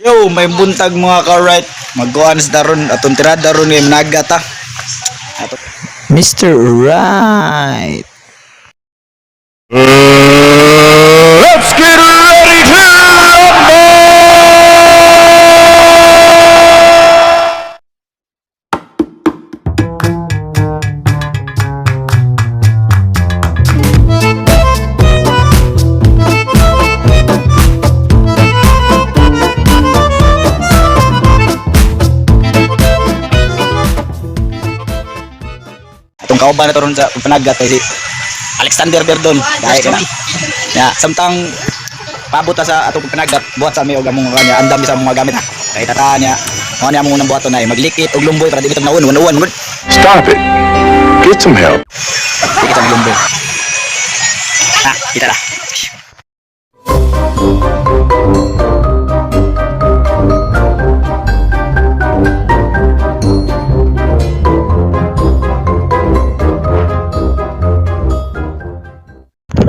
Yo, may buntag, mga ka-right. Magkuhan sa daron atong tirada ron ngay managat ta. Ato. Mr. Right. Let's get ready to rumble! Atong kauban na to ron sa panagat kay si Alexander Berdon. Dahil ka na. Ya, samtang paabot ta sa atong panagat, buhat sa mi og among kanya, andam sa among mga gamit ha. Kay tataan niya. Mao niya among unang buhaton ay maglikit og lumboy para di bitong naun, uwan gud. Stop it. Get some help. Likit og lumboy. Ha, kita na.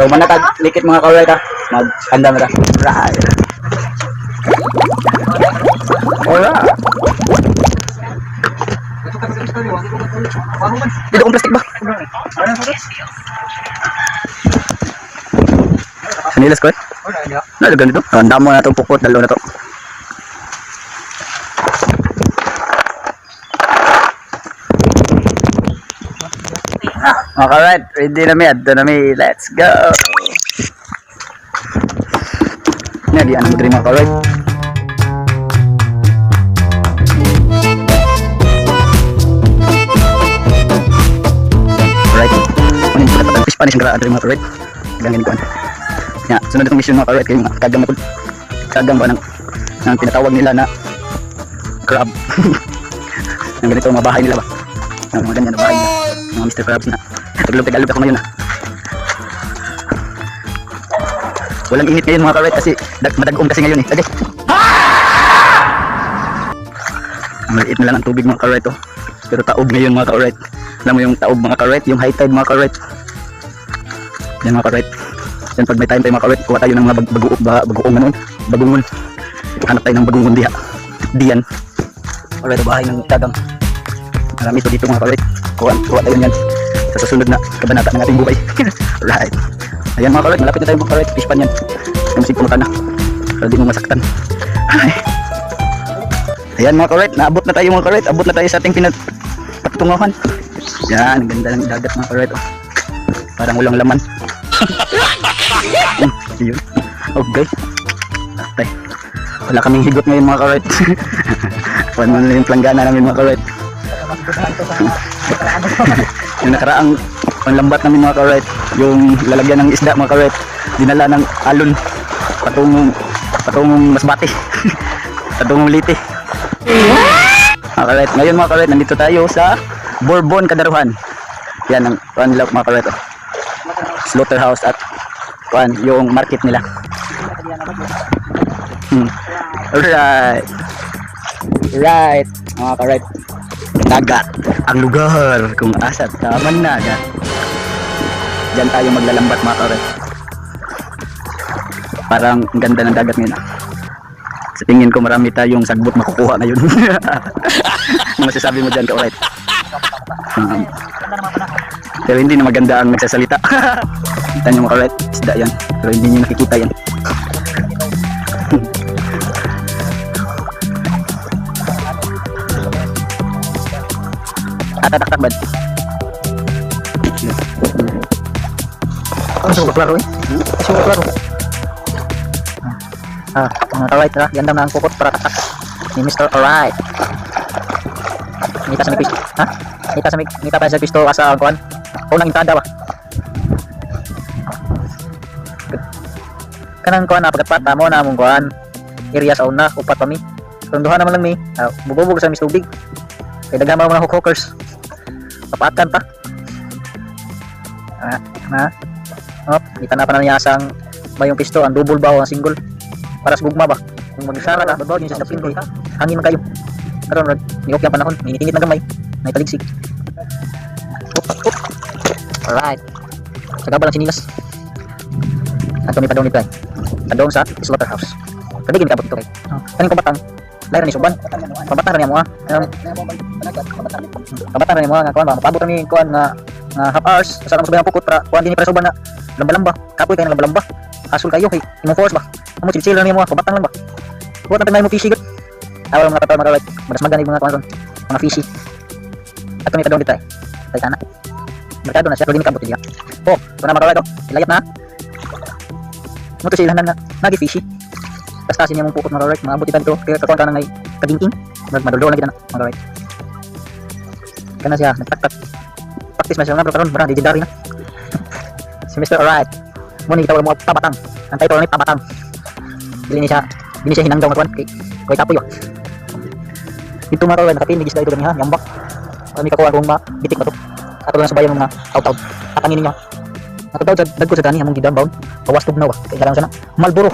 So, manatag, likit, mga kaway ta. Mag-andam na ta. Right. Alright. Dito kong plastic ba? Sanilas ko eh. Ano ganito? Ang damo na itong pukot, dalawa na to. Alright, ready na mi, adto na mi. Let's go. Na di ano mo diri, mga alright. Right. Ano yung pagkatapos Spanish ang diri, mga alright. Ganyan kuan. Ya, sunod itong mission, mga alright, kay mga kagang na pud. Kagang ba ng tinatawag nila na crab. Ang ganito ang mga bahay nila ba? Ang mga ganyan na bahay nila. Mga Mr. Krabs na. Tagalog Tagalog ako ngayon ah. Walang init ngayon, mga karet, kasi madagom kasi ngayon eh. Okay. Ang maliit na lang ang tubig, mga karet, oh. Pero taob ngayon, mga karet. Alam mo yung taob, mga karet, yung high tide, mga karet. Yan, mga karet. Yan, pag may time tayo, mga karet, kuha tayo ng mga bagoong ano, bagungon. Hanap tayo ng bagungon diha. Diyan. Alright, bahay ng dagang. Marami ito dito, mga karet. Kuha, kuha tayo niyan sa susunod na kabanata ng ating buhay. Right. Ayan, mga karet, malapit na tayo, mga karet. Fish pan yan. Yung masig na. Para di mo masaktan. Ay. Ayan, mga karet, naabot na tayo, mga karet. Abot na tayo sa ating pinagpatunguhan. Yan, ang ganda ng dagat, mga karet. Oh. Parang walang laman. Yun. Okay. Atay. Wala kaming higot ngayon, mga karet. Kuhan mo na yung planggana namin, mga karet. Yung nakaraang panlambat namin, mga karet, yung lalagyan ng isda, mga karet, dinala ng alon patungong Masbate, patungong Leyte. Mga karet, ngayon, mga karet, nandito tayo sa Bourbon, Kadaruhan. Yan ang kuan nila, mga karet, oh. Slaughterhouse at kuan yung market nila. Alright. Right, mga karet. Dagat ang lugar kung asa taman nagat. Diyan tayo maglalambat, mga karet. Parang ang ganda ng dagat ngayon. Ah. Sa tingin ko marami tayong sagbot makukuha ngayon. Ano masasabi mo dyan, ka-right? Pero hindi na maganda ang nagsasalita. Kita niyo, mga ka-right, isda yan. Pero hindi niyo nakikita yan. Atataktak bad. Ano sa klaro eh? Sa klaro. Ah, mga alright ra, ganda na ang pukot para tatak ni Mr. Alright. Nita sa may pisto. Ha? Nita sa may nita pa sa pisto asa ang kuan. Unang entrada ba? Kanang kuan na pagkat mo na among kuan. Area sa una, upat pa mi. Kung duha naman lang mi, ah, bububog sa mis tubig. Kay daghan man mga hook-hookers. Papaatan pa. Ah, na. Oh, kita na pa na niya sang mayong pisto, ang double ba o ang single? Para sa gugma ba? Kung magsara ka, babaw niya sa single. Hangin man kayo. Karon rag, ni okay ang panahon, init-init na gamay, may taligsig. Up, up. Alright. Sa gabal ang sinilas. Ato mi padong ni Play. Padong sa slaughterhouse. Tabi gini kabot dito kay. Kaning pabatang lain ni suban. Pabatang ra niya mo ah. Pabatang ra niya mo ah, nga kuan ba mapabot ni kuan nga nga half hours sa lang subayan pukot para kuan dinhi para suban na lamba-lamba. Kapoy kayo ng lamba-lamba. Asol kayo kay imong force ba. Amo chill ra niya mo ah, pabatang lang ba. Buhat na pinay mo fishy gud. Awal mga katawal mga right. Madas magani mga kuan ron. Mga fishy. Ato ni kadong dito eh. Tay kana. Merkado na siya, pero di ni kabot diya. Oh, ito na mga right oh. Ilayat na. Mo to sila nga nagi fishy. Tastasin niya mong pukot mga right, maabot ito kaya kakuan ka na ngay kadingking. Mag maduldo na kita na mga right. Kana siya nagtaktak. Practice man siya nga pero karon bara legendary na. Si Mr. Alright. Mo ni gitawag mo pabatang. Ang title ni pabatang. Dili siya hinanggaw nga kuan kay kay tapoy oh. Dito mga kawan nakapil isda ito ganiha, yambak. Kami kakuha kung mabitik ba to. Ato lang subayan mga taw-taw. Tatangin ninyo. Nakataw sa dagko sa gani among gidambawn. Pawas tugnaw ah. Kay galang sana Malboro.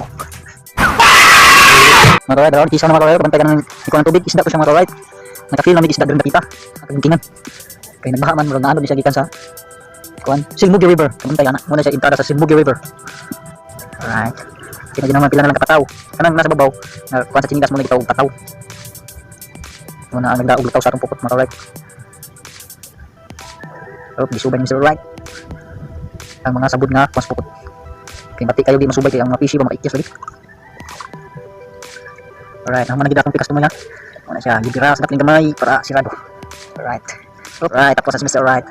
Mga kawan, daron kisa na mga kawan, bantay ka ng ikaw ng tubig, isda ko siya mga kawan. Nakafeel na may isda diri dapita. Nakagingkingan. Kay nagbaha man murag naano di siya gikan sa kuan Silmugi River. Kabantay ana. Muna siya entrada sa Silmugi River. Alright. Kaya naman pila na lang kapataw. Kanang nasa babaw, na kuan sa chinilas mo na gitawag pataw. Muna ang nagdaog lutaw sa atong pukot mga kawan. Oh, gisubay ni Mr. Right. Ang mga sabod nga kuan sa pukot. Kay bati kayo di masubay kay ang mga fishy ba makaikyas lagi. Alright, ang mga nagida akong pikas tumoy ha. Muna siya, gibira sa dating gamay para sirado. Alright. Alright, tapos na si Mr. Right.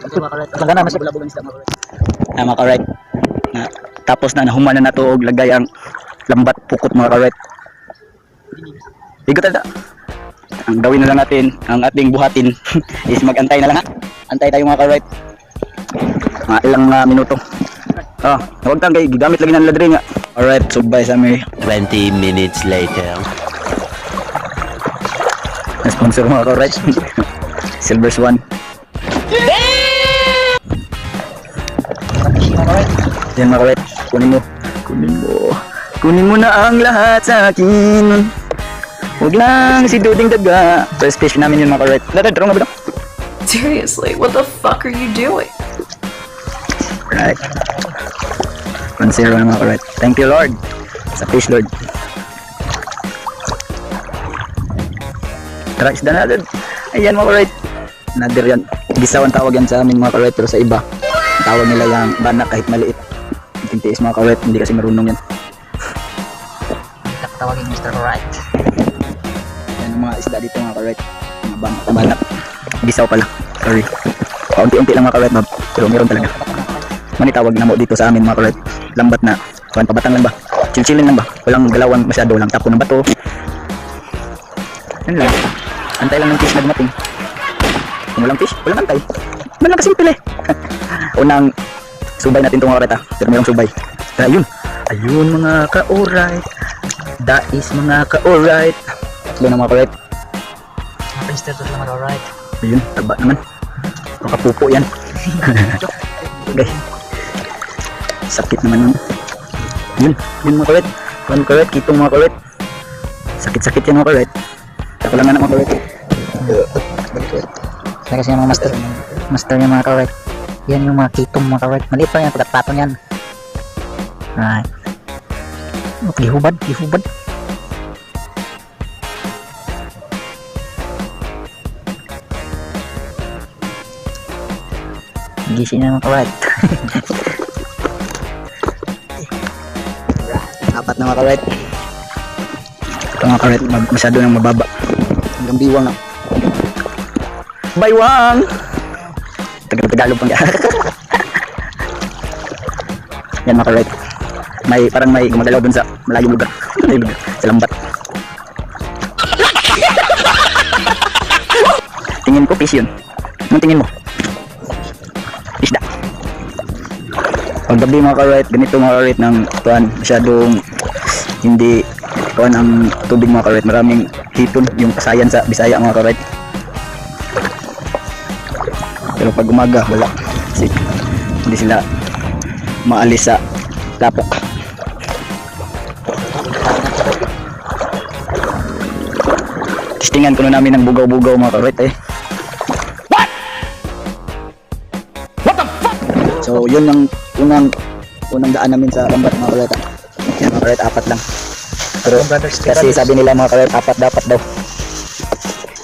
Ang gana mas Na mga ka-right. Na, tapos na nahuman na nato og lagay ang lambat pukot mga ka-right. Igot na. Ang gawin na lang natin, ang ating buhatin is magantay na lang ha. Antay tayo mga ka-right. Mga ilang minuto. Ah, huwag tang kay gigamit lagi ng ladri nga. Alright, subay sa mi. 20 minutes later. Na sponsor mga ka-right. Silver Swan. Yan mga ka-right, kunin mo. Kunin mo. Kunin mo na ang lahat sa akin. Huwag lang si Duding Daga. First fish namin yun mga ka-right. Dada, draw nga ba ito? Seriously, what the fuck are you doing? Right. 1-0 na mga ka-right. Thank you Lord. Sa fish Lord. Tara, isda na natin. Ayan mga ka-right. Nadir yan. Gisaw ang tawag yan sa amin mga ka-right. Pero sa iba, ang tawag nila yung banak kahit maliit. Tintiis mga ka-right. Hindi kasi marunong yan. Tawagin Mr. Right. Yan ang mga isda dito mga ka-right. Mga banak. Banak. Gisaw pala. Sorry. Paunti-unti lang mga ka-right. Ma'am. Pero meron talaga. Manitawag na mo dito sa amin mga ka-right. Lambat na. Kuan pabatang lang ba? Chill-chillin lang ba? Walang galawan masyado. Walang tapo ng bato. Yan lang. Antay lang ng fish na dumating. Kung walang fish, walang antay. Ganun lang kasimple eh. Unang subay natin itong mga ka-right ah. Pero merong subay. Tara, ayun. Ayun mga ka-alright. Dais mga ka-alright. Tatlo na mga ka-alright. Mga Prince to sila mga right. Ayun, taba naman. Makapupo yan. Okay. Sakit naman nun. Yun, yun mga kulit. Kuan kulit, kitong mga kulit. Sakit-sakit yan mga kulit. Ako lang na mga kulit. Kaya kasi yung mga master, master yung mga ka-right. Yan yung mga kitong mga ka-right. Maliit pa yan, pagkat-patong yan. Right. Oh, gihubad, gihubad. Gising na mga ka-right. Apat na mga kulit. Ito mga kulit, masyado nang mababa. Hanggang biwang na. Baywang! Tagalog-Tagalog pang yan mga kulit. May, parang may gumagalaw dun sa malayong lugar. Malayong lugar. Sa lambat. Tingin ko fish yun. Anong tingin mo? Isda. Paggabi mga ka-right, ganito mga ka-right ng tuan, masyadong hindi tuan ang tubig mga ka-right. Maraming hipon yung kasayan sa Bisaya mga ka-right. Pero pag umaga, wala. Kasi hindi sila maalis sa lapok. Testingan ko na namin ng bugaw-bugaw mga ka-right eh. What? What the fuck? So yun ang unang unang daan namin sa lambat mga ka-right. Yan mga ka-right, apat lang. Pero Brothers, three kasi brothers. Sabi nila, mga ka-right, apat dapat daw.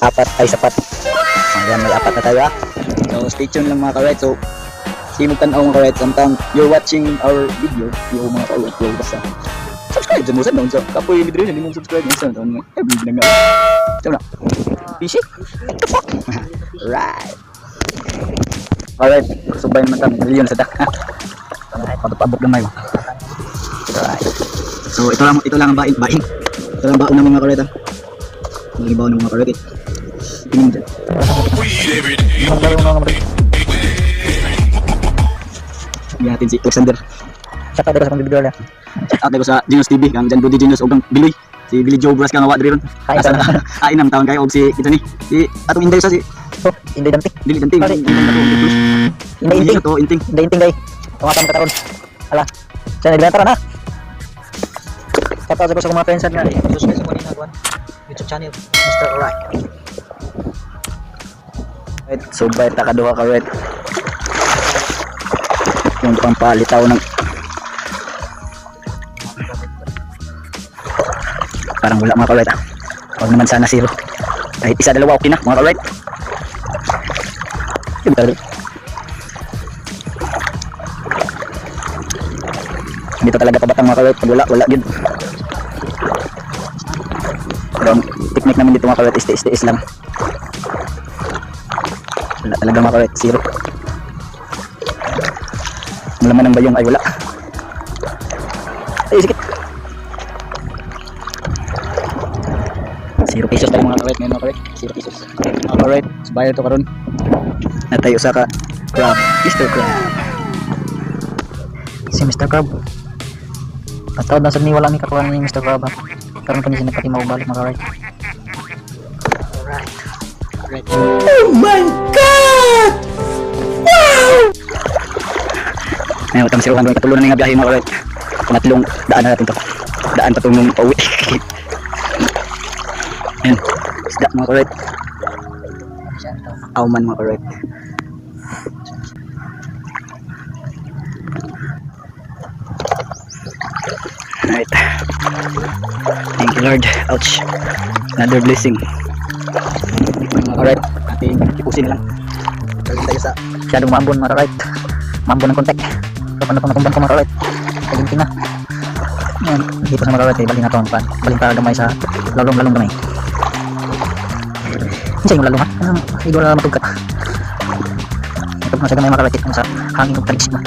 Apat ay sapat. Ayan, may apat na tayo ah. So stay tuned lang, mga ka-right. So sige, magtanaw, mga ka-right. Samtang you're watching our video, yo mga ka-right, yo basta subscribe sa mo sa doon. So kapoy video hindi mo subscribe sa doon. Eh, na nga. So na. Fishy? What the fuck? Right. Alright, subay naman kami. Milyon sa dak. Pabot gamay. Right. So ito lang ang bain, bain. Ito lang baon ng mga ka-right ah. Mga baon ng mga ka-right eh. Tingin mo dyan. Maglaro mga kamari. Bigyan natin si Alexander. Shout out sa pang bibigyan. Shout out ko sa Genius TV, kang Jan Budi Genius ug kang Biloy. Si Billy Joe Bras kang awa diri ron. Hi, Asa na? Ay nam taon kayo og si ito ni. Si atong Inday sa si Oh, Inday Dante. Dili Dante. Pare. Inday Inting. To Inting. Inday Inting day. Tumatan ka taon. Ala. Siya naglantaran ha. Shout out sa mga friends nga. Subscribe sa kanina kuan. YouTube channel Mr. Alright. Right, so bait ta kaduha ka right. Yung pampalitaw ng parang wala, mga ka-right ah. Huwag naman sana zero. Kahit isa, dalawa, okay na, mga ka-right. Yung talaga. Dito talaga pabatang, mga ka-right. Pag wala, wala yun. Pero ang technique namin dito, mga ka-right, is tiis lang. Wala talaga, mga ka-right, zero. Ang laman ng bayong ay wala. Ay, sikit. 0 pesos tayo, mga ka-right ngayon, mga ka-right. 0 pesos. Mga ka-right, subayad to karon. Natayo sa ka crab, Mr. Crab. Si Mr. Crab. Patawad na sa ni wala mi kakuha ni Mr. Crab ha. Karon pa ni siya nagpatimaw balik, mga right. Alright. Right. Oh my God! Ngayon, utang zero hanggang katulo na nga biyahe, mga ka-right. Pangatlong daan na natin to. Daan patungong pauwi. Ayan, isda, mga ka-right. Siya ito. Auman, mga ka-right. Alright. Thank you, Lord. Ouch. Another blessing. Alright. Ating ipusin na lang. Galing tayo sa Masyadong maambon, mga right. Maambon ng kontek. So paano pang natumban ko, mga right? Kaginting na. Yan. Dito sa mga right, eh, balin na to ang pan. Balin para gamay sa lalong lalong gamay. Isa yung lalong ha? Ano, hindi wala matugkat. Ito na sa gamay, mga right, sa hangin ug talis ba.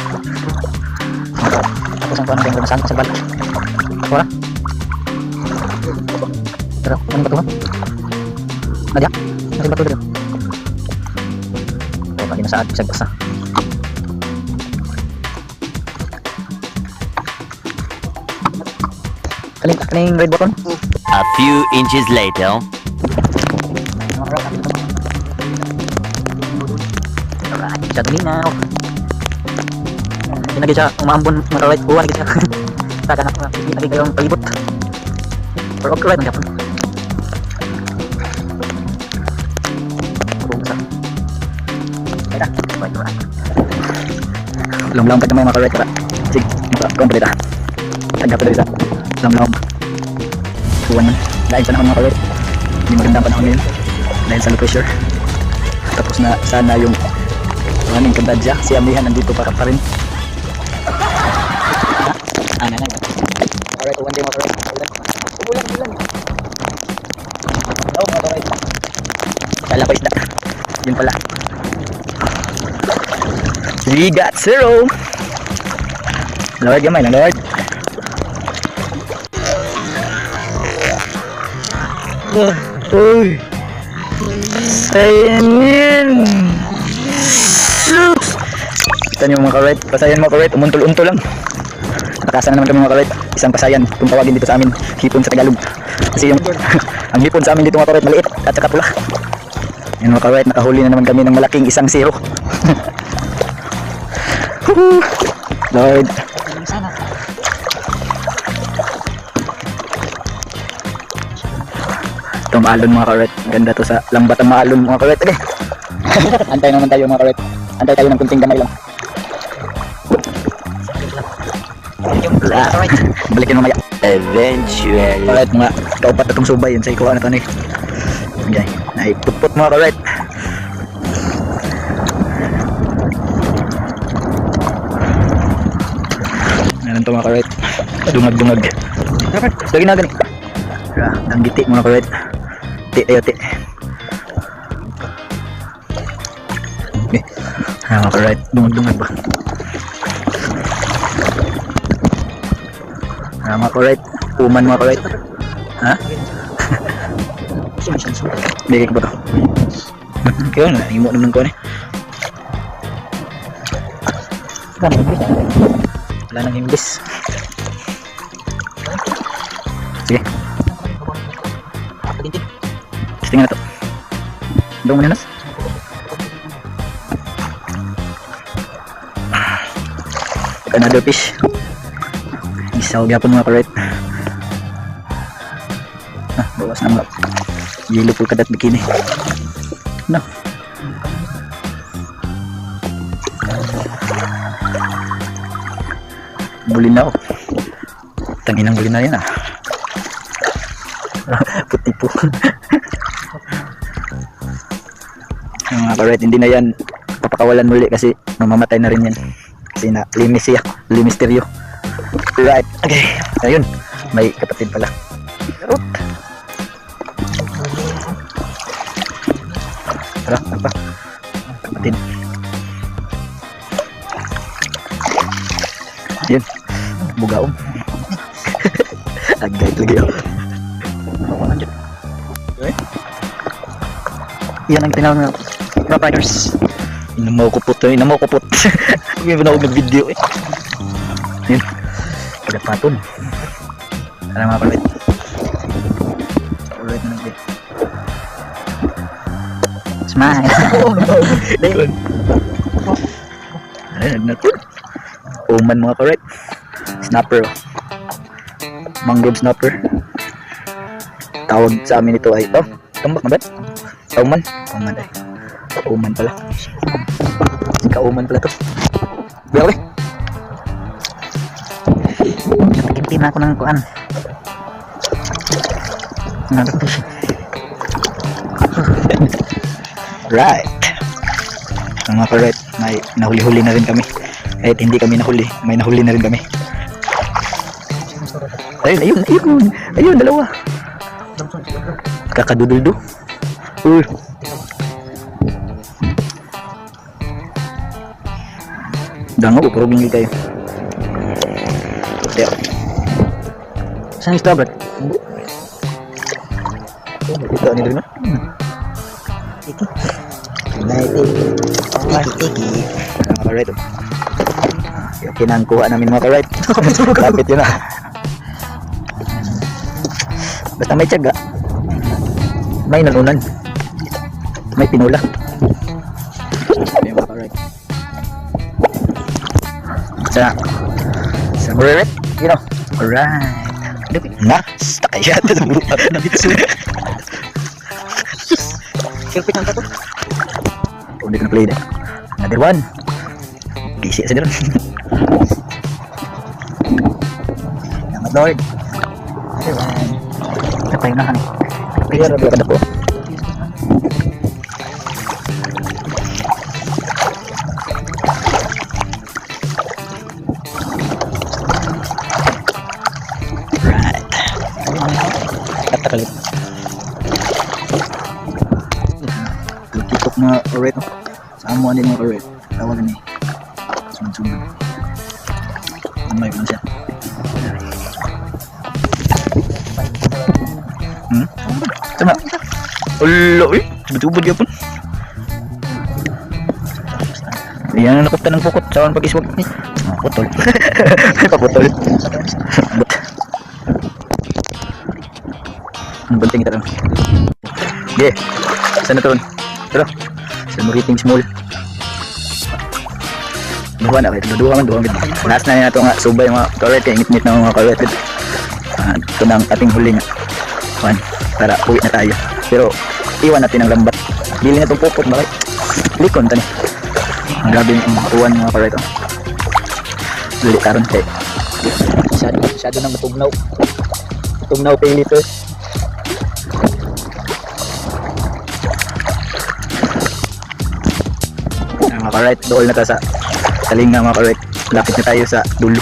Tapos ang kuan ang masan sa balik. Wala. Pero, ano ba ito ha? Nadya? Nasa bato dito. Oh, bali na sa bisag basta. Kaning kaning red button. A few inches later. Alright, siya tuminaw. Hindi na siya umaambon, mga right, uwan siya. Taga na, hindi kayong palibot. Pero okay right, ang Japon. Bumasa. Right, right, right. Lamlam pa mga ka-right para. Sige, maka kompleto. Tagap pa sa lamlam. Buwan man. Dahil panahon, mga ka-right. Hindi magandang panahon ngayon. Dahil sa low pressure. Tapos na sana yung running kandadya. Si Amihan nandito pa rin. Ah, na, na. Alright, uwan din, mga ka-right. Ulan. Ulan, ulan. Oh, mga ka-right. Kala ko isda. Yun pala. We got zero. Lord, gamay na, Lord. Uy! Sayanin! Kita niyo, mga ka-right. Pasayan, mga ka-right. Umuntol-untol lang. Nakasan na naman kami, mga ka-right. Isang pasayan. Kung tawagin dito sa amin, hipon sa Tagalog. Kasi yung ang hipon sa amin dito, mga ka-right, maliit at saka pula. Yan, mga ka-right, nakahuli na naman kami ng malaking isang zero. Woohoo! Lord. Sana. Ito maalon, mga ka-right. Ganda to sa lambat ang maalon, mga ka-right. Okay. Antay naman tayo, mga ka-right. Antay tayo ng kunting gamay lang. Yung Wala. alright. Balikin mamaya. Eventually. Alright, mga kaupat na tong subay yun sa ikuha na to ni. Okay, naiputput mga ka-right. Meron to mga ka-right. Dungag-dungag. Lagi na gani. Ra, ang giti mga ka-right. Ti ayo ti. Okay. Ah, mga ka-right, dungag-dungag ba? Ah, mga ka-right, uman mga ka-right. Ha? Bigay ko ba to? Kaya na, imo naman ko ni. Wala nang imbis. Sige. Tingnan na to. Dong muna nas. Another fish. Isaw gyapon mga correct. Ah, bawas na mga yellow polka dot bikini. No. Bulinaw. Tanginang bulinaw yan ah. Puti po. Yung mga correct, hindi na yan papakawalan muli kasi mamamatay na rin yan. Kasi na limis siya, limisteryo. Right, okay. Ayun, may kapatid pala. Charot. Tara, apa? Kapatid. Ayun, bugaong. Agay lagi ako. Yan ang tinawag na rough riders. Inamaw ko po to, inamaw ko po. Hindi na ako nag-video eh. Yun. Pagkatpaton. Tara mga kalit. Alright na lang. Smile. Ayun. Ayun, natin. Uman mga correct. Snapper. Oh. Mangrove snapper. Tawag sa amin ito ay, oh, tambak na ba? Kauman? Kauman ay. Kauman pala. Kauman pala to. Biyaw eh. Napaginti na ako ng kuan. Another fish. Right. Ang mga correct, may nahuli-huli na rin kami. Kahit hindi kami nahuli, may nahuli na rin kami. Ayun, ayun, ayun. Ayun, dalawa. Kakaduduldo. Uy. Dango, puro kayo. Kaya, Saan yung strawberry? ito, ano rin na? Tiki. Tiki, tiki. Mga ka-right. Oh. Okay na ang kuha namin mga ka-right. Lapit yun ah. Basta may tiyaga. May nanunan. May pinula. Ayun, mga ka-right. Sa alright, you know. Alright. Na, stuck siya. Kilpit ang tato. Hindi ko na play na. Another one. Busy sa diron. Salamat Lord. Another one. Ito pa yun na kami. Kaya rabi ka na po. Right. Katakalit. Tutok mga alright. No? Sa amo ani mga alright. Tawag ni. Sunod-sunod. Ano man siya. Tama. Ulo, eh. Tubod-tubod gyapon. Yan ang nakupta ng pukot sa pag-iswag. Ah, putol. Paputol. But. Ang banting ito lang. Okay. Saan na to? Tara. Sa Muriting Small. Duha na kayo. Duha man, duha man. Last na na ito nga. Subay mga karet. Kaya ngit-ngit na mga karet. Ah, ito na ang ating huling Juan, para uwi na tayo. Pero iwan natin ang lambat. Bili na itong pupot, bakit? Likon tani. Ang grabe yung uwan mga karet. Oh. Dili karon kay Masyado, masyado nang matugnaw. Tugnaw, pay later. Ayan, mga ka-right, dool na ta sa talinga, mga ka-right. Lapit na tayo sa dulo.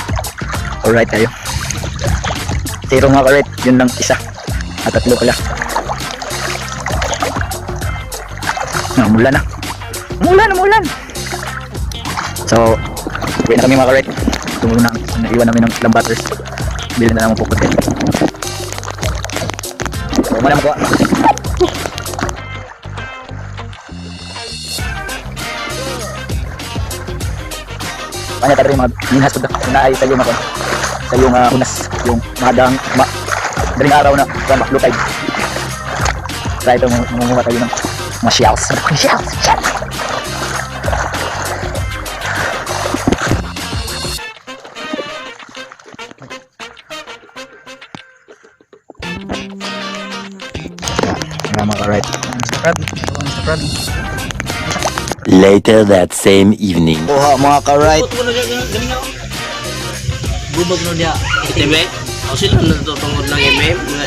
Alright tayo. Zero, mga ka-right, yun lang isa. At tatlo pala. Ah, umulan na. Umulan, umulan! So, uwi na kami, mga ka-right. Tumulong na, naiwan namin ng lambaters. Bili na lang ang pupot. So, mana makuha. Kanya tayo mga minhas to naay sa iyong ako sa iyong unas yung mahadang ma daling araw na kuan ba, low tide. Try ito, mangunguha tayo ng mga shells. Shells! Shells! Yeah, mga right. Mr. Krabby. Mr. Krabby. Later that same evening. Kuha, mga ka-right. Gubag no niya. TV. O sila natutungod ng MM. Mga